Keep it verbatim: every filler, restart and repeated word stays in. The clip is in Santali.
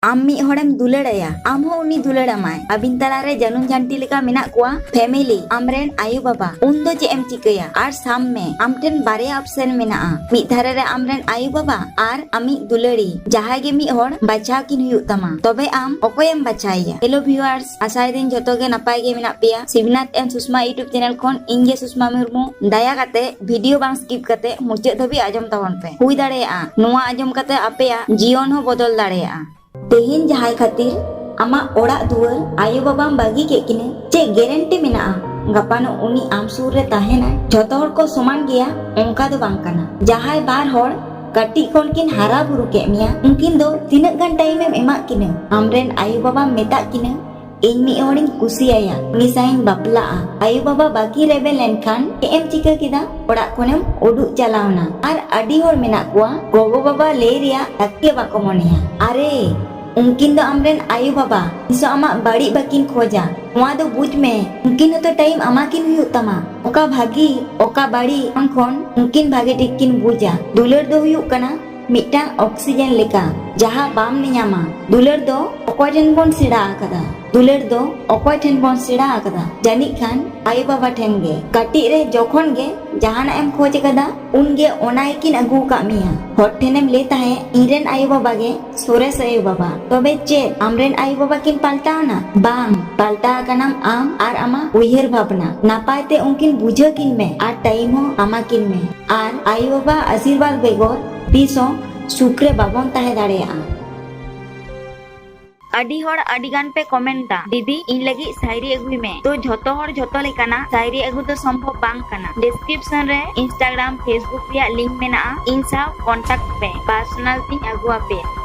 ᱟᱢ ᱢᱤᱫ ᱦᱚᱲᱮᱢ ᱫᱩᱞᱟᱹᱲ ᱟᱭᱟ, ᱟᱢ ᱦᱚᱸ ᱩᱱᱤ ᱫᱩᱞᱟᱹᱲ ᱟᱢᱟᱭ᱾ ᱟᱹᱵᱤᱱ ᱛᱟᱞᱟᱨᱮ ᱡᱟᱹᱱᱩᱢ ᱡᱷᱟᱱᱴᱤ ᱞᱮᱠᱟ ᱢᱮᱱᱟᱜ ᱠᱚᱣᱟ ᱯᱷᱮᱢᱤᱞᱤ, ᱟᱢᱨᱮᱱ ᱟᱭᱳ ᱵᱟᱵᱟ᱾ ᱩᱱ ᱫᱚ ᱪᱮᱫ ᱮᱢ ᱪᱤᱠᱟᱹᱭᱟ? ᱟᱨ ᱥᱟᱢ ᱢᱮ, ᱟᱢ ᱴᱷᱮᱱ ᱵᱟᱨᱭᱟ ᱚᱯᱥᱮᱱ ᱢᱮᱱᱟᱜᱼᱟ, ᱢᱤᱫ ᱫᱷᱟᱨᱮ ᱨᱮ ᱟᱢᱨᱮᱱ ᱟᱭᱳ ᱵᱟᱵᱟ ᱟᱨ ᱟᱢᱤᱡ ᱫᱩᱞᱟᱹᱲᱤ᱾ ᱡᱟᱦᱟᱸᱭ ᱜᱮ ᱢᱤᱫ ᱦᱚᱲ ᱵᱟᱪᱷᱟᱣ ᱠᱤᱱ ᱦᱩᱭᱩᱜ ᱛᱟᱢᱟ, ᱛᱚᱵᱮ ᱟᱢ ᱚᱠᱚᱭᱮᱢ ᱵᱟᱪᱷᱟᱣᱮᱭᱟ? ᱦᱮᱞᱳ ᱵᱷᱤᱭᱩᱣᱟᱨᱥ, ᱟᱥᱟᱭᱮᱫᱟᱹᱧ ᱡᱷᱚᱛᱚ ᱜᱮ ᱱᱟᱯᱟᱭ ᱜᱮ ᱢᱮᱱᱟᱜ ᱯᱮᱭᱟ᱾ ᱥᱤᱵᱱᱟᱛᱷ ᱮᱱ ᱥᱩᱥᱢᱟ YouTube ᱪᱮᱱᱮᱞ ᱠᱷᱚᱱ ᱤᱧ ᱜᱮ ᱥᱩᱥᱢᱟ ᱢᱩᱨᱢᱩ᱾ ᱫᱟᱭᱟ ᱠᱟᱛᱮ ᱵᱷᱤᱰᱤᱭᱳ ᱵᱟᱝ ᱥᱠᱤᱯ ᱠᱟᱛᱮ ᱢᱩᱪᱟᱹᱫ ᱫᱷᱟᱹᱵᱤᱡ ᱟᱸᱡᱚᱢ ᱛᱟᱵᱚᱱ ᱯᱮ᱾ ᱦᱩᱭ ᱫᱟᱲᱮᱭᱟᱜᱼᱟ ᱱᱚᱣᱟ ᱟᱸᱡᱚᱢ ᱠᱟᱛᱮ ᱟᱯᱮᱭᱟᱜ ᱡᱤᱭᱚᱱ ᱦᱚᱸ ᱵᱚᱫᱚᱞ ᱫᱟᱲᱮᱭᱟᱜᱼᱟ᱾ ᱛᱮᱦᱮᱧ ᱡᱟᱦᱟᱸᱭ ᱠᱷᱟᱹᱛᱤᱨ ᱟᱢᱟᱜ ᱚᱲᱟᱜ ᱫᱩᱣᱟᱹᱨ ᱟᱭᱳ ᱵᱟᱵᱟᱢ ᱵᱟᱹᱜᱤ ᱠᱮᱫ ᱠᱤᱱᱟᱹ, ᱪᱮᱫ ᱜᱮᱨᱮᱱᱴᱤ ᱢᱮᱱᱟᱜᱼᱟ ᱜᱟᱯᱟ ᱱᱚᱜ ᱩᱱᱤ ᱟᱢ ᱥᱩᱨ ᱨᱮ ᱛᱟᱦᱮᱱᱟᱭ? ᱡᱷᱚᱛᱚ ᱦᱚᱲ ᱠᱚ ᱥᱚᱢᱟᱱ ᱜᱮᱭᱟ, ᱚᱱᱠᱟ ᱫᱚ ᱵᱟᱝ ᱠᱟᱱᱟ᱾ ᱡᱟᱦᱟᱸᱭ ᱵᱟᱨ ᱦᱚᱲ ᱠᱟᱹᱴᱤᱡ ᱠᱷᱚᱱ ᱠᱤᱱ ᱦᱟᱨᱟ ᱵᱩᱨᱩ ᱠᱮᱫ ᱢᱮᱭᱟ, ᱩᱱᱠᱤᱱ ᱫᱚ ᱛᱤᱱᱟᱹᱜ ᱜᱟᱱ ᱴᱟᱭᱤᱢ ᱮᱢ ᱮᱢᱟᱜ ᱠᱤᱱᱟᱹ? ᱟᱢᱨᱮᱱ ᱟᱭᱳ ᱵᱟᱵᱟᱢ ᱢᱮᱛᱟᱜ ᱠᱤᱱᱟᱹ, "ᱤᱧ ᱢᱤᱫ ᱦᱚᱲᱤᱧ ᱠᱩᱥᱤᱭᱟᱭᱟ, ᱩᱱᱤ ᱥᱟᱶ ᱤᱧ ᱵᱟᱯᱞᱟᱜᱼᱟ᱾" ᱟᱭᱳ ᱵᱟᱵᱟ ᱵᱟᱹᱠᱤ ᱨᱮᱵᱮᱱ ᱞᱮᱱᱠᱷᱟᱱ ᱪᱮᱫ ᱮᱢ ᱪᱤᱠᱟᱹ ᱠᱮᱫᱟ? ᱚᱲᱟᱜ ᱠᱷᱚᱱᱮᱢ ᱩᱰᱩᱠ ᱪᱟᱞᱟᱣᱱᱟ᱾ ᱟᱨ ᱟᱹᱰᱤ ᱦᱚᱲ ᱢᱮᱱᱟᱜ ᱠᱚᱣᱟ, ᱜᱚᱜᱚ ᱵᱟᱵᱟ ᱞᱟᱹᱭ ᱨᱮᱭᱟᱜ ᱞᱟᱹᱠᱛᱤ ᱵᱟᱠᱚ ᱢᱚᱱᱮᱭᱟ᱾ "ᱟᱨᱮ, ᱩᱱᱠᱤᱱ ᱫᱚ ᱟᱢᱨᱮᱱ ᱟᱭᱳ ᱵᱟᱵᱟ, ᱛᱤᱥ ᱦᱚᱸ ᱟᱢᱟᱜ ᱵᱟᱹᱲᱤᱡ ᱵᱟᱹᱠᱤᱱ ᱠᱷᱚᱡᱟ᱾ ᱱᱚᱣᱟ ᱫᱚ ᱵᱩᱡᱽ ᱢᱮ, ᱩᱱᱠᱤᱱ ᱦᱚᱸᱛᱚ ᱴᱟᱭᱤᱢ ᱮᱢᱟ ᱠᱤᱱ ᱦᱩᱭᱩᱜ ᱛᱟᱢᱟ᱾ ᱚᱠᱟ ᱵᱷᱟᱹᱜᱤ, ᱚᱠᱟ ᱵᱟᱹᱲᱤᱡ, ᱟᱢ ᱠᱷᱚᱱ ᱩᱱᱠᱤᱱ ᱵᱷᱟᱜᱮ ᱴᱷᱤᱠ ᱠᱤᱱ ᱵᱩᱡᱟ᱾" ᱫᱩᱞᱟᱹᱲ ᱫᱚ ᱦᱩᱭᱩᱜ ᱠᱟᱱᱟ ᱢᱤᱫᱴᱟᱝ ᱚᱠᱥᱤᱡᱮᱱ ᱞᱮᱠᱟ, ᱡᱟᱦᱟᱸ ᱵᱟᱢ ᱧᱟᱢᱟ᱾ ᱫᱩᱞᱟᱹᱲ ᱫᱚ ᱚᱠᱚᱭ ᱴᱷᱮᱱ ᱵᱚᱱ ᱥᱮᱬᱟ ᱟᱠᱟᱫᱟ? ᱫᱩᱞᱟᱹᱲ ᱫᱚ ᱚᱠᱚᱭ ᱴᱷᱮᱱ ᱵᱚᱱ ᱥᱮᱬᱟ ᱟᱠᱟᱫᱟ? ᱡᱟᱹᱱᱤᱡ ᱠᱷᱟᱱ ᱟᱭᱳ ᱵᱟᱵᱟ ᱴᱷᱮᱱ ᱜᱮ᱾ ᱠᱟᱹᱴᱤᱡ ᱨᱮ ᱡᱚᱠᱷᱚᱱ ᱜᱮ ᱡᱟᱦᱟᱱᱟᱜ ᱮᱢ ᱠᱷᱚᱡ ᱟᱠᱟᱫᱟ, ᱩᱱ ᱜᱮ ᱚᱱᱟ ᱜᱮᱠᱤᱱ ᱟᱹᱜᱩ ᱟᱠᱟᱫ ᱢᱮᱭᱟ᱾ ᱦᱚᱲ ᱴᱷᱮᱱᱮᱢ ᱞᱟᱹᱭ ᱛᱟᱦᱮᱸᱫ, "ᱤᱧ ᱨᱮᱱ ᱟᱭᱳ ᱵᱟᱵᱟ ᱜᱮ ᱥᱚᱨᱮᱥ ᱟᱭᱳ ᱵᱟᱵᱟ᱾" ᱛᱚᱵᱮ ᱪᱮᱫ ᱟᱢᱨᱮᱱ ᱟᱭᱳ ᱵᱟᱵᱟ ᱠᱤᱱ ᱯᱟᱞᱴᱟᱣ ᱮᱱᱟ? ᱵᱟᱝ, ᱯᱟᱞᱴᱟᱣ ᱟᱠᱟᱱᱟᱢ ᱟᱢ ᱟᱨ ᱟᱢᱟᱜ ᱩᱭᱦᱟᱹᱨ ᱵᱷᱟᱵᱽᱱᱟ᱾ ᱱᱟᱯᱟᱭ ᱛᱮ ᱩᱱᱠᱤᱱ ᱵᱩᱡᱷᱟᱹᱣ ᱠᱤᱱ ᱢᱮ ᱟᱨ ᱴᱟᱭᱤᱢ ᱦᱚᱸ ᱮᱢᱟ ᱠᱤᱱ ᱢᱮ᱾ ᱟᱨ ᱟᱭᱳ ᱵᱟᱵᱟ ᱟᱥᱤᱨᱵᱟᱫᱽ ᱵᱮᱜᱚᱨ ᱛᱤᱥ ᱦᱚᱸ ᱥᱩᱠ ᱨᱮ ᱵᱟᱵᱚᱱ ᱛᱟᱦᱮᱸ ᱫᱟᱲᱮᱭᱟᱜᱼᱟ᱾ ᱟᱹᱰᱤ ᱦᱚᱲ ᱟᱹᱰᱤ ᱜᱟᱱ ᱯᱮ ᱠᱚᱢᱮᱱᱴ ᱫᱟ, "ᱫᱤᱫᱤ, ᱤᱧ ᱞᱟᱹᱜᱤᱫ ᱥᱟᱭᱨᱤ ᱟᱹᱜᱩᱭ ᱢᱮ᱾" ᱛᱚ ᱡᱷᱚᱛᱚ ᱦᱚᱲ ᱡᱷᱚᱛᱚ ᱞᱮᱠᱟᱱᱟᱜ ᱥᱟᱭᱨᱤ ᱟᱹᱜᱩ ᱫᱚ ᱥᱚᱢᱵᱷᱚᱵ ᱵᱟᱝ ᱠᱟᱱᱟ᱾ ᱰᱤᱥᱠᱨᱤᱯᱥᱚᱱ ᱨᱮ Instagram, Facebook ᱨᱮᱭᱟᱜ ᱞᱤᱝᱠ ᱢᱮᱱᱟᱜᱼᱟ, ᱤᱧ ᱥᱟᱶ ᱠᱚᱱᱴᱟᱠᱴ ᱯᱮ, ᱯᱟᱨᱥᱚᱱᱟᱞ ᱛᱤᱧ ᱟᱹᱜᱩ ᱟᱯᱮᱭᱟ᱾